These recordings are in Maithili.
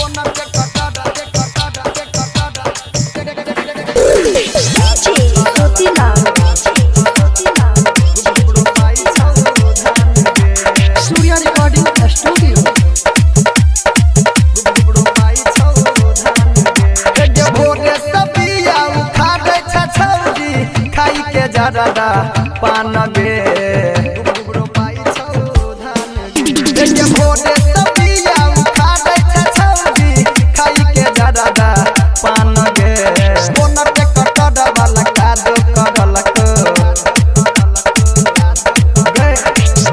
DJ Jyotilal. Surya recording studio. खाई के जरदा पान गे भोरे सबिया उखाड़े छछौरी खाई के जरदा पान गे कोन के कटड़ वाला कादो करलक गे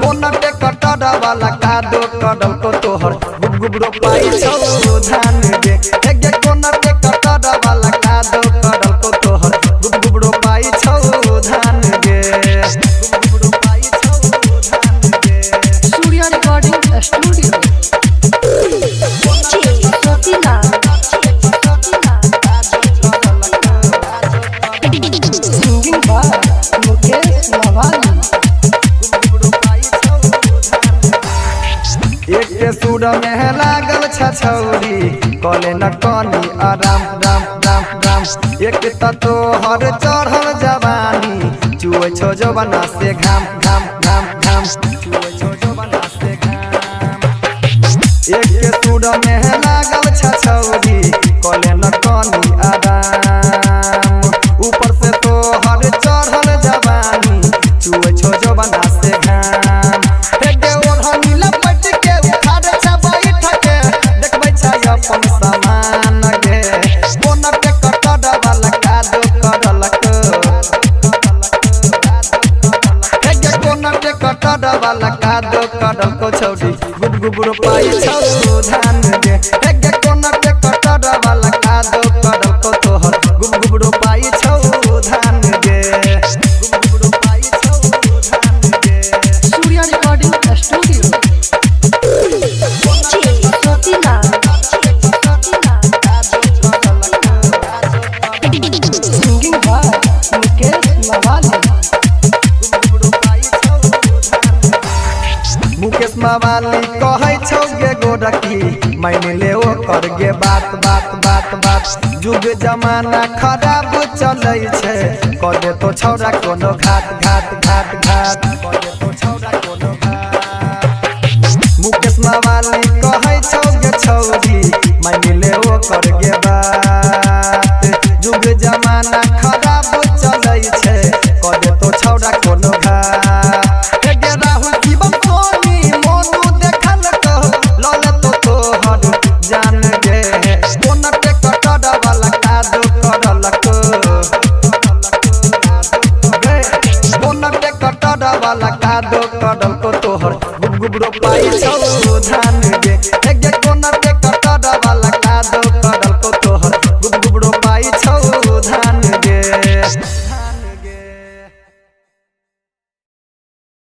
कोन के कटड़ वाला कादो करलक तोहर गुब गुब रोपाई छौ धान गे हे गे कोन के कटड़ वाला कादो करलक तोहर गुब गुब रोपाई छौ धान गे गुब गुब रोपाई छौ धान गे। Surya recording studio. DJ Jyotilal. Singing by Mukesh Mawali. एक सुर में लागल छछौरी कले न कनी आराम राम राम राम। एक त तोहर चढ़ल जवानी चुए छो जवना से घाम घाम घाम घाम चुए छो जवना से घाम। एक सुर में लागल छछौरी कले न कनी आराम ऊपर से तोहर चढ़ल जवानी चुए छो जवना से घाम। हे गे ओढ़नी लपट के उखाड़े छ बैठ के देखबै छ अपन सामान गे कोन के कटड़ वाला कादो करलक हे गे कोन के कटड़ वाला कादो करलक छौरी गुब गुब रोपाई छौ धान गे हे गे कोन के कटड़ वाला कादो करलक तोहर गुब गुब रोपाई छौ धान गे गुब गुब रोपाई छौ धान गे। Surya recording studio. DJ Jyotilal. Singing by Mukesh Mawali. Mukesh Mawali कहै छौ गे गोरकी मानि ले ओकर गे बात बात बात बात। जुग जमाना खराब चलै छै कऽ देतो छौरा कोनो घात घात घात घात कऽ देतो छौरा कोनो घात। मुकेश मवाली कहै छौ गे छौरी मानि ले ओकर गे बात। जुग जमाना खराब चलै छै कऽ देतो छौरा कोनो घात। हे गे राहुल शिवम सोनी मोनू देखल कहो लऽ लेतो तोहर जान गे कोन के कटड़ वाला कादो करलक गे कोन के कटड़ वाला कादो करलक तोहर गुब गुब रोपाई छौ धान गे हे गे कोन के कटड़ वाला कादो